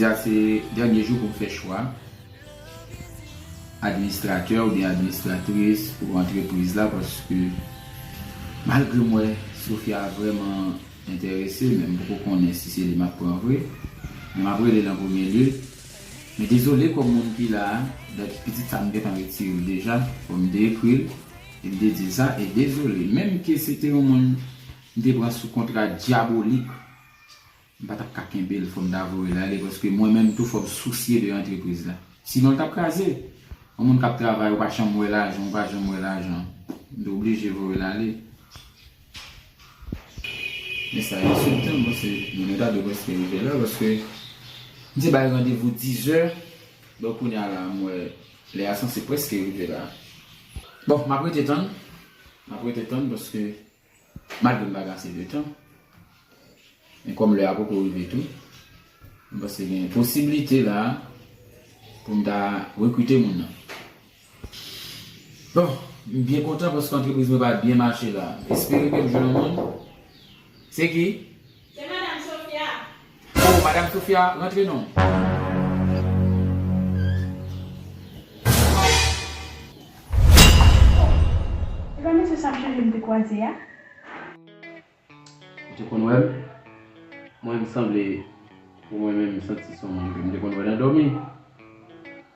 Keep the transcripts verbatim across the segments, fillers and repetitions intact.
Sa se dènye jou pou m fè chwa administratè oubyen administratris pou antrepriz la, paske malgre m wè Sofia vrèman enterese, men m poko konnen si se li m ap pran vre. Men m ap rele l an premye lye. Men dezole kòm moun ki la a, dat pitit sa m gentan retire l deja, fò m te ekri l, e m te di l sa, e dezole, menm ke se te yon moun m te pran sou kontra dyabolik, m pa t ap ka kenbe l, fò m ta voye l ale, paske mwen menm tou fò m sousye de antrepriz la. Sinon l t ap kraze. Yon moun k ap travay, ou pa janm wè lajan, ou pa janm wè lajan. M te oblije voye l ale. Men sa ensiltan, m panse moun yo ta dwe prèske rive la, paske m te bay randevou dizè, donk kounye a la, m wè lè a sanse prèske rive la. Bon, m ap rete tann, m ap rete tann, paske malgre m pa gen ase de tan, men kòm lè a poko rive tou, m panse gen posiblite la pou m ta rekrite moun nan. Bon, m byen kontan paske antrepriz mwen pa byen mache la. Espere ke m jwenn yon moun. Se ki? Se Madam Sofia. Oh, Madam Sofia, rantre non. E pa mesye sa m chanje m te kwaze a? Ou te konn wè m? Mwen, m sanble, pou mwen menm, m santi se yon moun ke m te konn wè nan dòmi.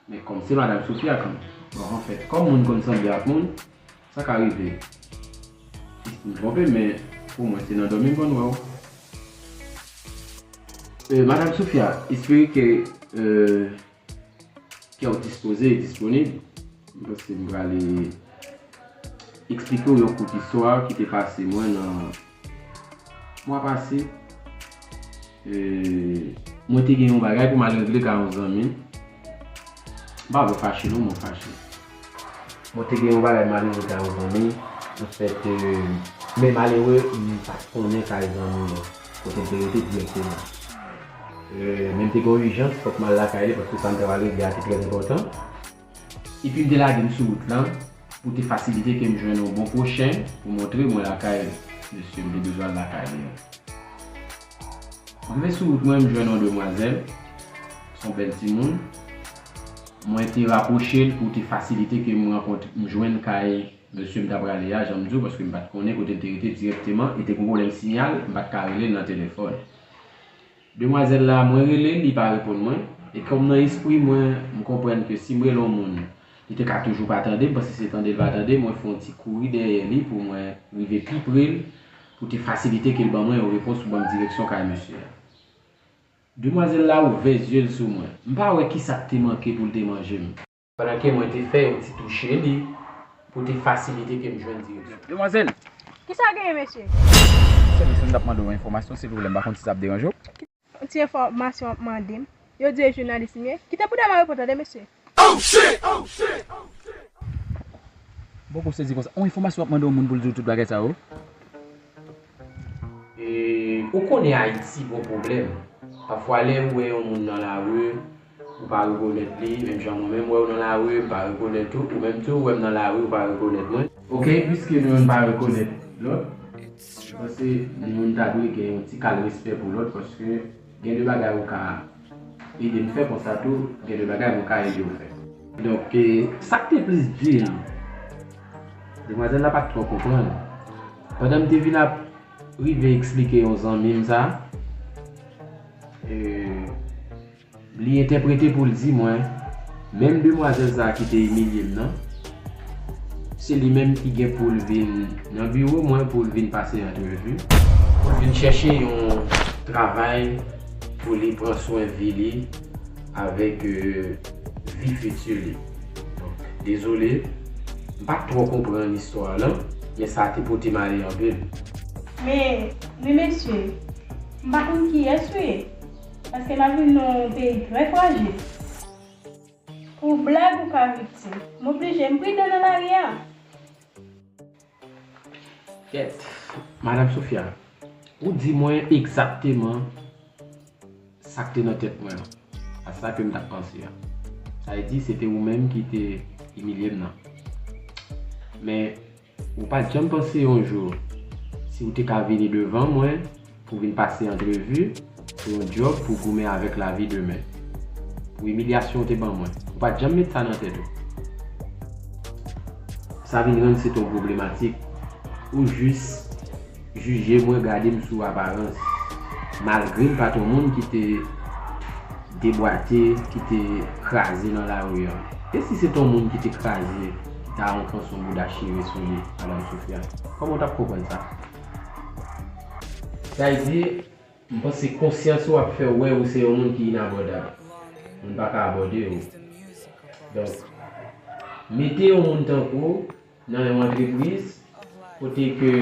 Men kòm se Madam Sofia, kan, bon, anfèt, kòm moun konn sanble ak moun, sa ka rive. M twonpe, men pou mwen, se nan dòmi m konn wè w. Euh, Madam Sofia, espere ke, euh, kè w dispoze e disponib. M panse m prale eksplike w yon kout istwa ki te pase mwen nan mwa pase. E, mwen te gen yon bagay pou m al regle kay yon zanmi m. M pa vle fache non, mwen fache. Mwen te gen yon bagay malere kay yon zanmi. Anfèt, e, men malere, m pa t konnen kay zanmi an, kote l te rete dirèkteman. E, men m te gen yon ijans, fòk m al lakay li, paske sa m ta pral regle a te trè enpòtan. Epi m te lage m sou wout lan pou te fasilite ke m jwenn yon bon pwochen pou montre mwen lakay mesye m te bezwen al lakay li an. M rive sou wout mwen, m jwenn yon demwazèl, se yon bèl timoun. Mwen te rapwoche l pou te fasilite ke m rankontre, m jwenn kay mesye m ta prale a, jan m di w, paske m pa t konnen kote l te rete dirèkteman e te gen pwoblèm siyal, m pa t ka rele l nan telefòn. Demwazèl la, mwen rele l, li pa reponn mwen. E kòm nan espri mwen, m konprann ke si m rele yon moun, li te ka toujou pa tande m, paske se tande l pa tande, mwen fè yon ti kouri dèyè li pou mwen rive pi pre l, pou te fasilite ke l ban mwen yon repons, pou ban m direksyon kay mesye a. Demwazèl la ouvè zye l sou mwen. M pa wè kisa k te manke pou l te manje m. Pandan ke mwen te fè yon ti touche li pou te fasilite ke m jwenn direksyon. Demwazèl! Kisa genyen, mesye? Mesye, m t ap mande w yon enfòmasyon, silvouplè, m pa konn si sa ap deranje w. Yon ti enfòmasyon w ap mande m? Yo di e jounalis m ye? Kite bouda m a reponn, tande, mesye. M poko sezi konsa. Yon enfòmasyon w ap mande yon moun pou l di w tout bagay sa yo? E, ou konnen Ayiti gon pwoblèm. Pafwa lè ou wè yon moun nan lari, ou pa rekonèt li, menm jan mwen menm wè w nan lari, m pa rekonèt ou, ou menm tou ou wè m nan lari, ou pa rekonèt mwen. Oke, piske nou youn pa rekonèt lòt, m panse nou youn ta dwe gen yon ti kal respè pou lòt, paske gen de bagay ou ka ede m fè konsa tou, gen de bagay mwen ka ede w fè. Donk, e, sa k te plis di m, demwazèl la pa t twò konprann. Pandan m te vin ap rive eksplike yon zanmi m sa, e, li entèprete pou l di mwen, menm demwazèl sa a ki te imilye m nan, se li menm ki gen pou l vin nan biwo mwen pou l vin pase antrevi, pou l vin chèche yon travay pou li pran swen vi li avèk, e, vi fiti li. Donk, dezole, m pa t twò konprann istwa a lan, men sa te pote m ale anpil. Men, men mesye, m pa konn kiyès ou ye, paske m ap viv nan yon peyi trè frajil. Pou blag ou ka viktim. M oblije, m pridan nan lari a. Kèt, Madam Sofia, ou di mwen egzakteman sa k te nan tèt mwen an, a sa ke m t ap panse a. Sa vle di, se te ou menm ki te imilye m nan. Men, ou pa t janm panse yon jou si ou te ka vini devan mwen pou vin pase antrevi pou yon djòb pou goumen avèk lavi demen. Pou imilyasyon w te ban mwen. Ou pa t janm met sa nan tèt ou. Sa vin rann se t on pwoblematèk. Ou jis jije mwen, gade m sou aparans. Malgre m pa t on moun ki te debwate, ki te kraze nan lari a. E si se t on moun ki te kraze, ki ta yon kanson bouda chire sou li, Madanm Sophia? Kòman w t ap konprann sa? Sa vle di, m panse konsyans ou ap fè w wè ou se yon moun ki inabòdab. Moun pa ka abòde w. Donk, mete yon moun tankou w nan yon antrepriz kote ke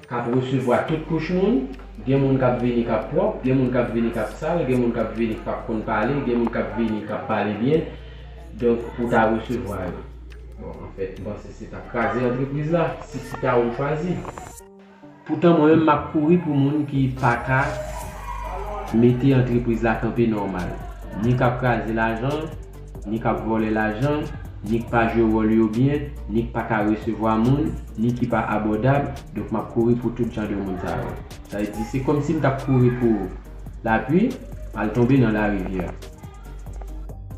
k ap resevwa tout kouch moun, gen moun k ap vini k ap pwòp, gen moun k ap vini k ap sal, gen moun k ap vini k ap konn pale, gen moun k ap vini k ap pale byen, donk pou w ta resevwa yo. Bon, anfèt, m panse se t ap kraze antrepriz la, si se ta ou m chwazi. Poutan mwen menm m ap kouri pou moun ki pa ka mete antrepriz la kanpe nòmal. Ni k ap kraze lajan, ni k ap vòlè lajan, ni k pa jwe wòl yo byen, ni k pa ka resevwa moun, ni ki pa abòdab, donk m ap kouri pou tout jan de moun sa yo. Sa vle di se kòmsi m t ap kouri pou lapli al tonbe nan larivyè.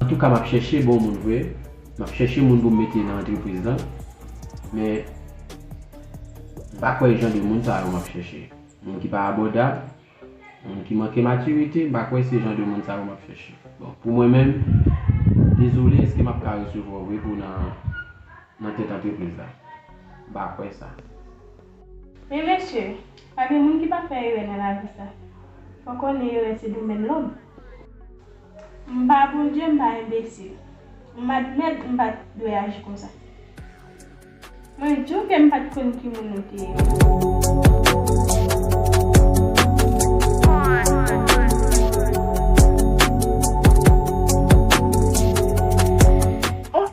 Antouka m ap chèche bon moun vre, m ap chèche moun pou m mete nan antrepriz lan, men m pa kwè e jan de moun sa yo m ap chèche. Moun ki pa abòdab, moun ki manke matirite, m pa kwè se jan de moun sa yo m ap chèche. Bon, pou mwen menm, dezole, èske m ap ka resevwa w vre pou nan, nan tèt antrepriz la? M pa kwè sa. Men mesye, pa gen moun ki pa fè erè nan lavi sa. Fò w konnen erè se domèn lòm. M pa Bondye, m pa enbesil. M admèt m pa t dwe aji konsa. Mwen di w ke m pa t konn ki moun ou te ye. Oh!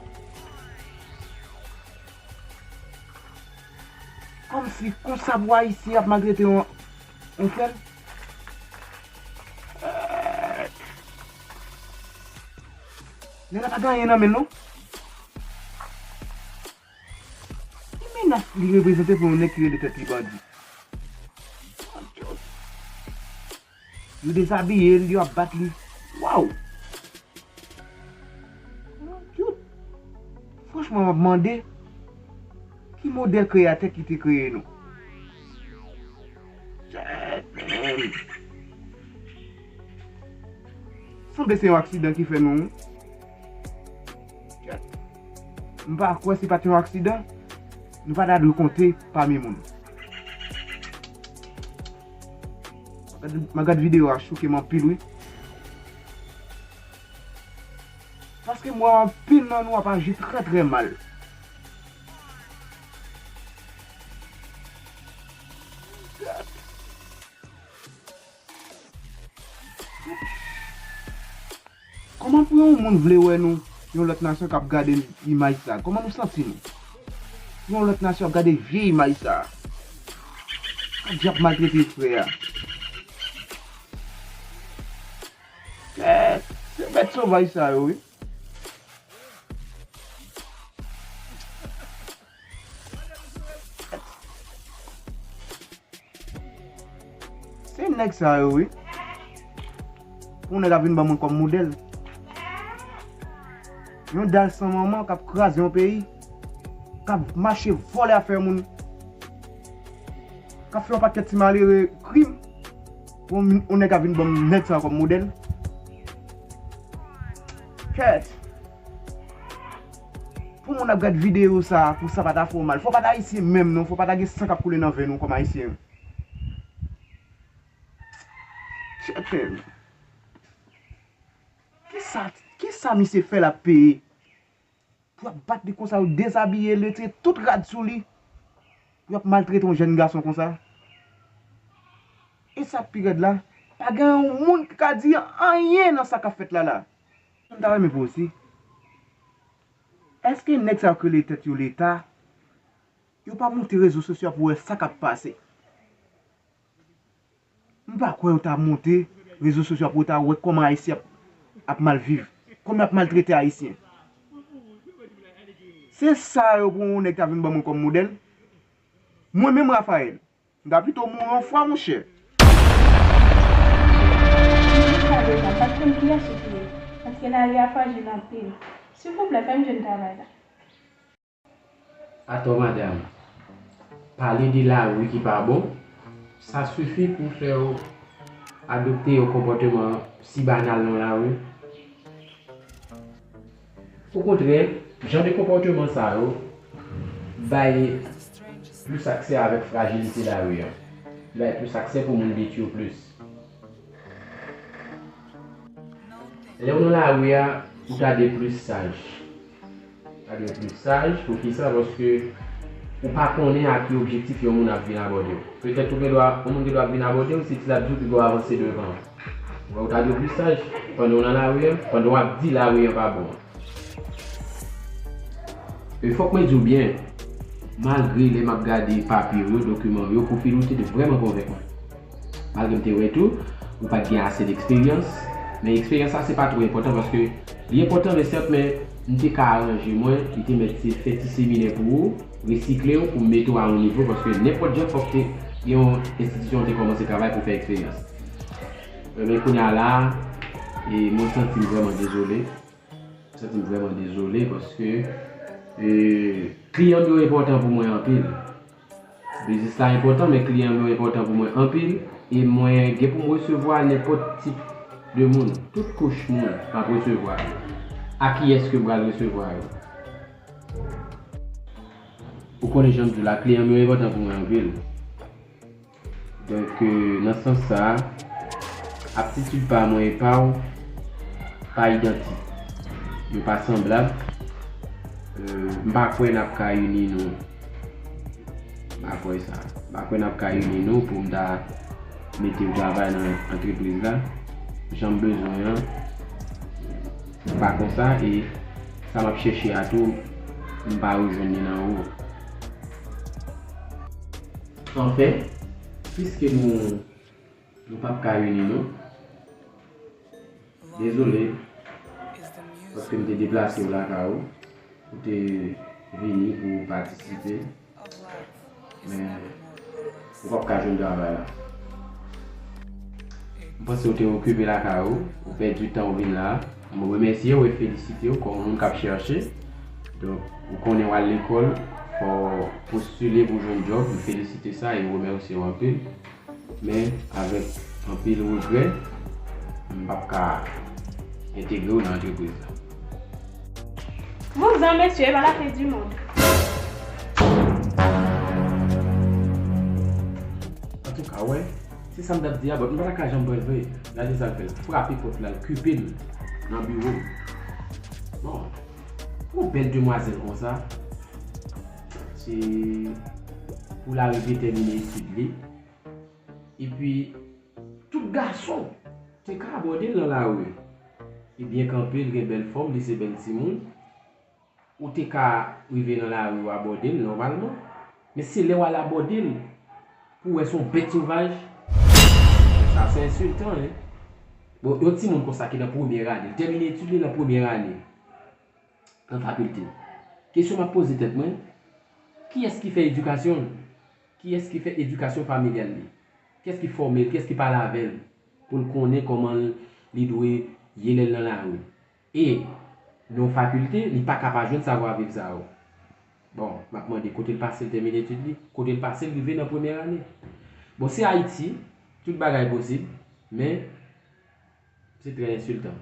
Kòmsi konsa pou Ayisyen ap maltrete yon, yon frè l? Nèg la pa gen anyen nan men l non. Ki menas li reprezante pou yon nèg ki rele tèt li bandi? Yo dezabiye l, yo ap bat li. Waw! Mon Dieu! Franchman, m ap mande, ki modèl kreyatè ki te kreye nou? Shit, man! Sanble se yon aksidan ki fè nou. M pa kwè si pa t yon aksidan, nou pa ta dwe konte pami moun. M ap gad, m ap gad videyo a, choke m anpil wi. Paske m wè anpil nan nou ap aji trè trè mal. Kòman pou yon moun vle wè nou, yon lòt nasyon k ap gade imaj sa? Kòman nou santi nou? Yon lòt nasyon ap gade vye imaj sa. Sa k ap maltrete frè a. Kèt, se bèt sovaj sa yo, wi. Se nèg sa yo, wi. Pou nèg ap vin ban mwen kòm modèl. Yon dal san manman k ap kraze yon peyi, k ap mache vòlè afè moun, k ap fè yon pakèt ti malere krim. Pou yon, yon nèg ap vin ban m nèg sa kòm modèl. Kèt. Pou moun ap gad videyo sa, pou sa pa ta fè w mal. Fò w pa ta ayisyen menm non, fò w pa ta gen san k ap koule nan venn ou kòm ayisyen. Kèt. Kisa, kisa misye fè l ap peye? Pou y ap bat li konsa, yo dezabiye l, yo retire tout rad sou li. Pou y ap maltrete yon jèn gason konsa. E sa k pi rèd la, pa gen yon moun ki ka di anyen nan sa k ap fèt la la. M ta renmen pou w si, èske nèg sa yo k rele tèt yo Leta, yo pa monte rezo sosyo a pou wè sa k ap pase? M pa kwè yo ta monte rezo sosyo a pou yo ta wè kòman Ayisyen ap, ap mal viv, kòman y ap maltrete Ayisyen. Se sa yo pou yon nèg ta vin ban mwen kòm modèl? Mwen menm Raphaël, m ta pito mouri yon fwa, monchè. Moun sa yo pa t konn kiyès ou te ye. Sa Ke lari a frajil anpil. Silvouplè, fè m jwenn travay la. Atò, madanm, pale de lari ki pa bon, sa sifi pou fè w adopte yon konpòteman si banal nan lari? Okontrè, jan de konpòteman sa yo bay plis aksè avèk frajilite lari a. Li bay plis aksè pou moun detwi yo plis. Lè w nan lari a, ou ta dwe plis saj. Ou ta dwe plis saj. Poukisa? Paske ou pa konnen a ki objektif yon moun ap vin abòde w. Petèt ou gen dwa, yon moun gen dwa ap vin abòde w, se ti l ap di w pou w avanse devan. Ou wè, ou ta dwe plis saj pandan w nan lari a, pandan w ap di lari a pa bon. E fòk mwen di w byen, malgre lè m ap gade papye w yo, dokiman w yo, pwofil ou te vrèman konvenk mwen. Malgre m te wè tou, ou pa t gen ase d eksperyans, men eksperyans la se pa twò enpòtan paske li enpòtan, men sèt, men m te ka aranje mwen, li te mèt se fè ti seminè pou ou, resikle w pou m mete w a yon nivo, paske nenpòt jan fòk te gen yon enstitisyon w te kòmanse travay pou fè eksperyans. Men kounye a la, e mwen santi m vrèman dezole. M santi m vrèman dezole paske, e, kliyan m yo enpòtan pou mwen anpil. Biznis la enpòtan, men kliyan m yo enpòtan pou mwen anpil. E mwen gen pou m resevwa nenpòt tip de moun, tout kouch moun m ap resevwa. A kiyès ke m pral resevwa yo? Ou konnen jan m di w la, kliyan m yo enpòtan pou mwen anpil. Donk, euh, nan sans sa a, aptitid pa mwen e pa w pa idantik. Yo pa sanblab. Euh, m pa kwè n ap ka ini nou. M pa kwè sa. M pa kwè n ap ka ini nou pou m ta mete w travay nan antrepriz la. Jan m bezwen an, pa konsa, e sa m ap chèche a tou, m pa rejwenn li nan ou. Anfen, piske nou, nou p ap ka ini nou, dezole, paske m te deplase w lakay ou, ou te vini pou w patisipe, men ou p ap ka jwenn travay la. M panse w te okipe lakay ou, ou pèdi tan ou vin la. Mwen remèsye w e felisite w kòm yon moun k ap chèche. Donk, ou konnen w al lekòl, fò w postile pou jwenn djòb. M felisite sa e m remèsye w anpil. Men, avèk anpil regrè, m p ap ka entegre w nan antrepriz la. Vouzan, mesye, e pa la fin du monde. Antouka, wè, se sa m t ap di a, but m pa ta ka janm pran l vre. Gade sa l fè, l frape pòt la, l kipe m nan biwo m. Bon, yon bèl demwazèl konsa, se pou l arive tèmine etid li. Epi, tout gason te ka abòde l nan lari. Li byen kanpe, li gen bèl fòm, li se bèl timoun. Ou te ka rive nan lari, w abòde l nòmalman. Men se lè w al abòde l pou w wè se yon bèt sovaj. Sa se ensiltan, wi. Bon, yon timoun konsa ki nan premyè ane, li tèmine etid li nan premyè ane nan fakilte. Kesyon m ap poze tèt mwen, kiyès ki fè edikasyon l? Kiyès ki fè edikasyon familyal li? Kiyès ki fòme l? Kiyès ki pale avè l pou l konnen kòman l, li dwe ye lè l nan lari? E nan yon fakilte, li pa ka pa jwenn savwa viv sa yo. Bon, m ap mande, kote l pase l tèmine etid li? Kote l pase l rive nan premyè ane? Bon, se Ayiti, tout bagay posib, men se trè ensiltan.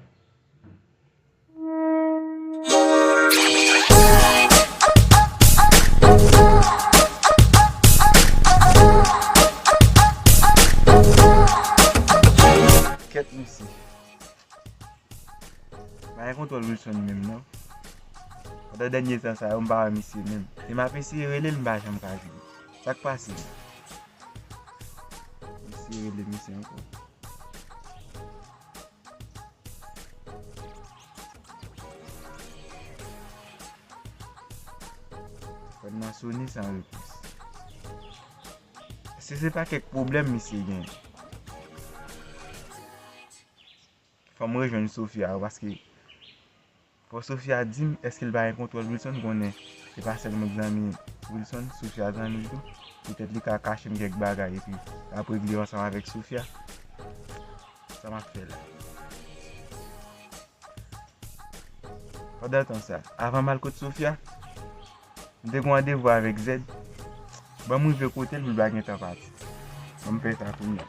Kèt, mesye. Pa gen kontwòl Wilson menm, non. Pandan dènye tan sa yo, m pa wè misye menm. E m ap eseye rele l, m pa janm ka jwenn li. Sa k pase? M eseye rele misye ankò. Kòd nan sone san repons. Se, se pa kèk pwoblèm misye gen. Fò m rejwenn Sofia, paske fò Sofia di m èske l pa gen kontwòl Wilson, konnen se pa sèlman zanmi Wilson, Sofia zanmi l tou. Petèt li ka kache m kèk bagay epi l ap regle ansanm avèk Sofia. Sa m ap fè la? Pandan tan sa, avan m al kot Sofia, m te gen randevou avèk Zèd. Ban m rive kote l pou l pa gentan pati. Ban m fè sa kounye a.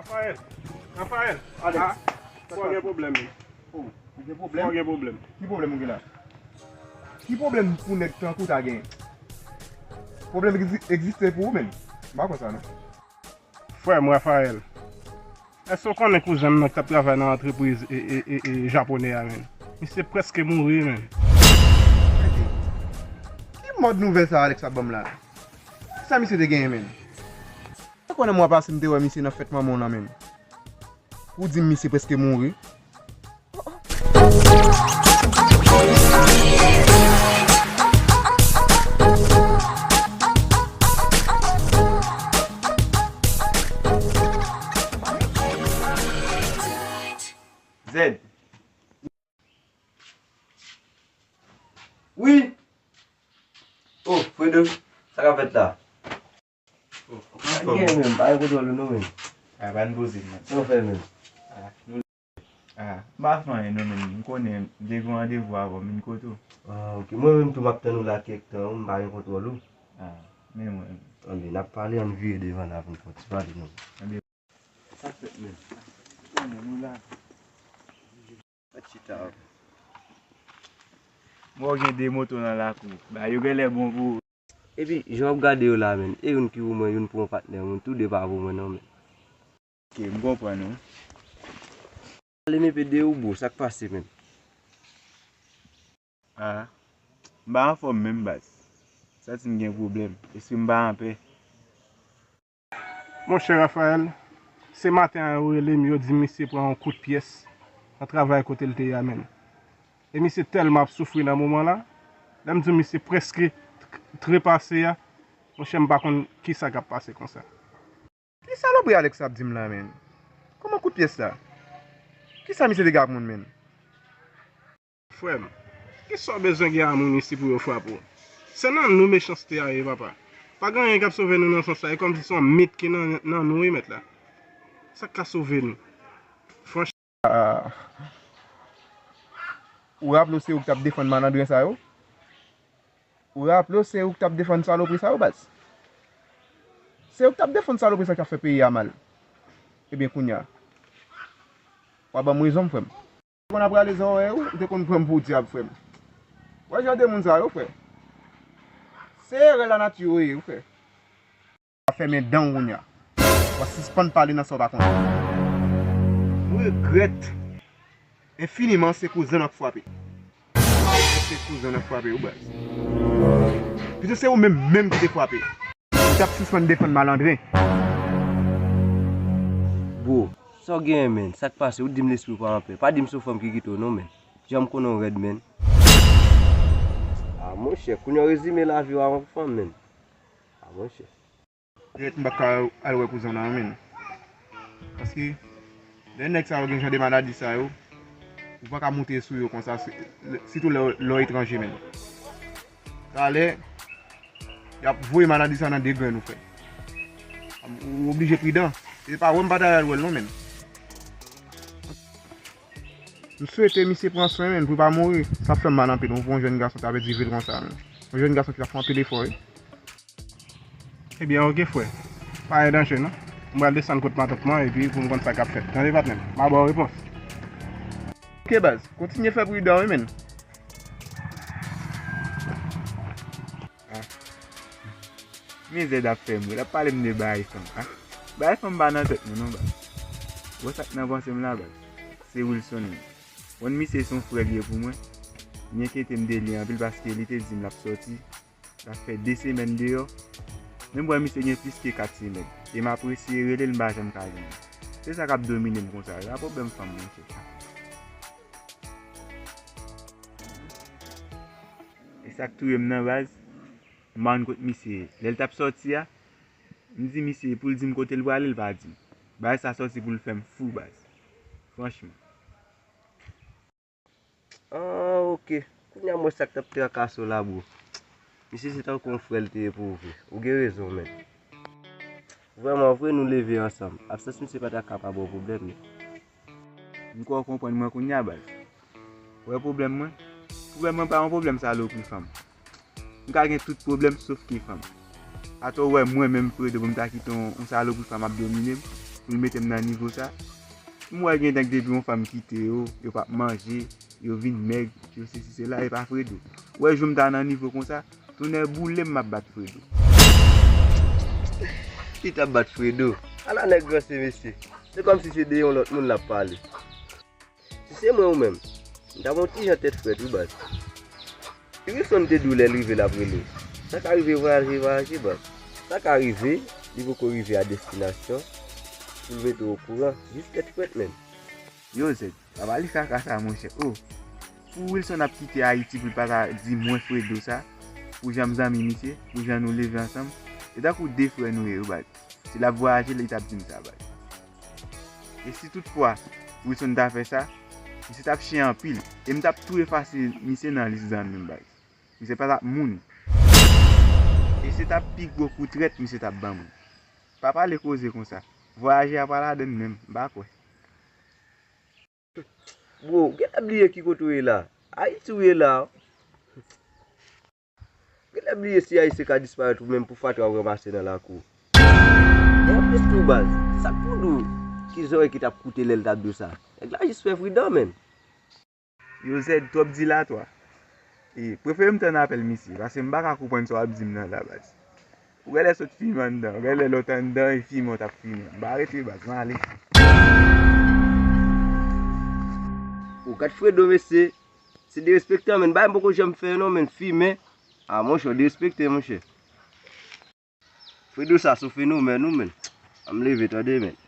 Rafael, Rafael, Alex, ah, fò gen pwoblèm wi. Oh, ou gen pwoblèm? Fò gen pwoblèm. Ki pwoblèm ou gen la? Ki pwoblèm pou nèg tankou w ta genyen? Pwoblèm egzi-, egziste pou ou menm? M pa kwè sa non. Frè m Rafael, èske w konnen kouzen m nan ki t ap travay nan antrepriz e, e, e, e japonè a menm? Misye prèske mouri menm. Ki mòd nouvèl sa Alex ap ban m la? Kisa misye te genyen menm? Ou konnen mwa pase m te wè misye nan fèt manman w nan menm. Ou di m misye prèske mouri. Zèd. Wi. Oh, Fredo, sa k ap fèt la? Oh, pa gen menm, pa gen kontwòl ou non menm. Ah, pa n poze m nan. Sa w fè menm? Ah, nou, ah, m pa fè anyen non menm. M konnen m te gen randevou avè w, m vin kote w. Ah, ok. Mwen menm tou m ap tann ou la kèk tan, m pa gen kontwòl ou. Ah, men mwen. Anben, n ap pale, ann vire devan la pou n fè yon ti pale non. Anben. Sa k fèt menm? Konnen nou la. Mèt chita. Mwen gen de moto nan lakou. Ba yo genlè bon pou ou. Epi, jan w ap gade yo la, menn, e youn ki pou mwen, youn pou yon patnè, moun tou de pa pou mwen non, menn. Ok, m konprann ou. Ale men pede ou bro, sa k pase, menn? Ah, m pa anfòm menm baz. Santi m gen pwoblèm. Espri m pa anpè. Monchè Rafael, se maten an yo rele m, yo di misye pran yon kout pyès nan travay kote l te ye a menn. E misye tèlman ap soufri nan moman la, lè m di w misye prèske t-, trepase a, monchè m pa konn kisa k ap pase konsa. Ki salopri Alex ap di m la menn? Kòman kout pyès la? Kisa misye te gen ak moun menn? Frè m, kisa w bezwen gen a moun isi pou yo frape w? Se nan nou mechanste a ye, papa. Pa gen anyen k ap sove nou nan sans sa, e kòmsi se yon mit ki nan, nan nou wi mèt la. Sa k ka sove nou? Franchman. Ah. Ou raple w se ou k t ap defann malandren sa yo? Ou raple w se ou k t ap defann salopri sa yo, baz? Se ou k t ap defann salopri sa k ap fè peyi a mal. Ebyen, kounye a, w a ban m rezon m, frè m. Ou konn ap rale zòrèy ou, ou te konn pran m pou dyab, frè m. W a jan de moun sa yo, frè. Se erè lanati yo ye, wi, frè. W a fèmen dan w kounye a. W a sispann pale nan sa w pa konnen. M regrèt enfiniman se kouzen w ap frape. Se kouzen w ap frape, wi, baz. Pito se ou menm, menm ki te frape. Ou t ap sispann defann malandren. Bro, sa w genyen, menn? Sa k pase? Ou di m lespri w pa anpè. Pa di m se yon fanm ki kite w non, menn. Jan m konnen w rèd, menn. Ah, monchè, kounye a w rezime lavi w a yon fanm, menn. Ah, monchè. Dirèk m pa ka al wè kouzen w nan, menn. Paske lè nèg sa yo gen jan de maladi sa yo, ou pa ka moute sou yo konsa, si-, sitou lè, lè w etranje, menn. Talè, y ap voye maladi sa nan de grenn ou, frè. Ou oblije pridan. Se pa wè m pa ta al wè l non, menn. M swete misye pran swen, menn, pou l pa mouri. Sa fè m mal anpil, wi, pou yon jèn gason ta pèdi vi l konsa, menn. Yon jèn gason ki t ap fè anpil efò, wi. Ebyen, oke, frè. Pa gen danje, non. M pral desann kot matant mwen, epi pou m konn sa k ap fèt. Tande, patnè m. M a ba w repons. Oke, baz. Kontinye fè pridan, wi, menn. Ah. Men Zèd ap fè m ri, l ap pale m de bagay fanm. Ah. Bagay fanm pa nan tèt mwen non, baz. Ou wè sa k nan panse m la, baz? Se Wilson, wi. Konn misye se yon frè l ye pou mwen. M enkyete m de li anpil paske li te di m l ap sòti. L ap fè de semèn deyò. Men m wè misye gen plis ke kat semèn. E m ap eseye rele l, m pa janm ka jwenn li. Se sa k ap domine m konsa. Se pa pwoblèm fanm, monchè. E sa k touye m nan, baz, m pa konn kot misye ye. Lè l t ap sòti a, m di misye pou l di m kote l prale, l pa di m. Bagay sa sòti pou l fè m fou, baz. Franchman. Ah, Ok, kounye a m wè sa k t ap trakase w la, bro. Misye se tankou yon frè l te ye pou ou vre. Ou gen rezon, men. Vrèman vre, nou leve ansanm. Absans misye pa ta ka pa ba w pwoblèm, non. M kwè w konprann mwen kounye a, baz. Ou wè pwoblèm mwen? Pwoblèm mwen pa yon pwoblèm salopri fanm. M ka gen tout pwoblèm sof ke fanm. Atò w wè mwen menm Fredo pou m ta kite yon, yon salopri fanm ap domine m, pou l mete m nan nivo sa. M wè gen nèg depi yon fanm kite yo, yo p ap manje, yo vin mèg, yo sesi sela, e pa Fredo. Ou wè jou m ta nan nivo konsa, tonnè boule m m ap bat Fredo. Li t ap bat Fredo. Ala nèg ranse mesye. Se kòmsi se de yon lòt moun l ap pale. Si se mwen ou menm, m ta pran yon ti jan tèt frèt wi baz. Wilson te di w lè l rive l ap rele w. Sa ka rive vwayaje, vwayaje baz. Sa ka rive, li poko rive a destinasyon, pou l mete w okouran, jis tèt frèt menm. Yo Zèd, pa pale kaka sa monchè, oh. Pou Wilson ap kite Ayiti pou l pa ta di mwen Fredo sa, pou jan m zanmi misye, pou jan nou leve ansanm, se tankou de frè nou ye wi baz. Si l ap vwayaje, li t ap di m sa baz. E si toutfwa Wilson ta fè sa, misye t ap chen anpil. E m t ap tou efase misye nan lis zanmi m baz. Misye pa t ap moun. E se t ap pi gwo kou trèt misye t ap ban mwen. Pa pale koze konsa. Vwayaje a pa ladann menm, m pa kwè. Bro, w genlè bliye ki kote w ye la. Ayiti w ye la. Genlè bliye si Ayisyen ka disparèt ou menm pou fatra w ranmase nan lakou. E anplis tou baz, sa k pou di w ki zòrèy ki t ap koute lè l t ap di w sa? Nèg la jis fè fridan menm. Yo Zèd twòp dilatwa. E, prefere m tann apèl misye, paske m pa ka konprann sa w ap di m nan la baz. Ou genlè sot fimen anndan, ou genlè lòt anndan e fimen w t ap fimen. M pa rete baz, m ale. Ou gad Fredo mesye, se derespektan menn, bagay m poko janm fè non menn, fimen. A monchè, w derespekte monchè. Fredo sa se yon fenomèn wi menn. Ann m leve tande menn.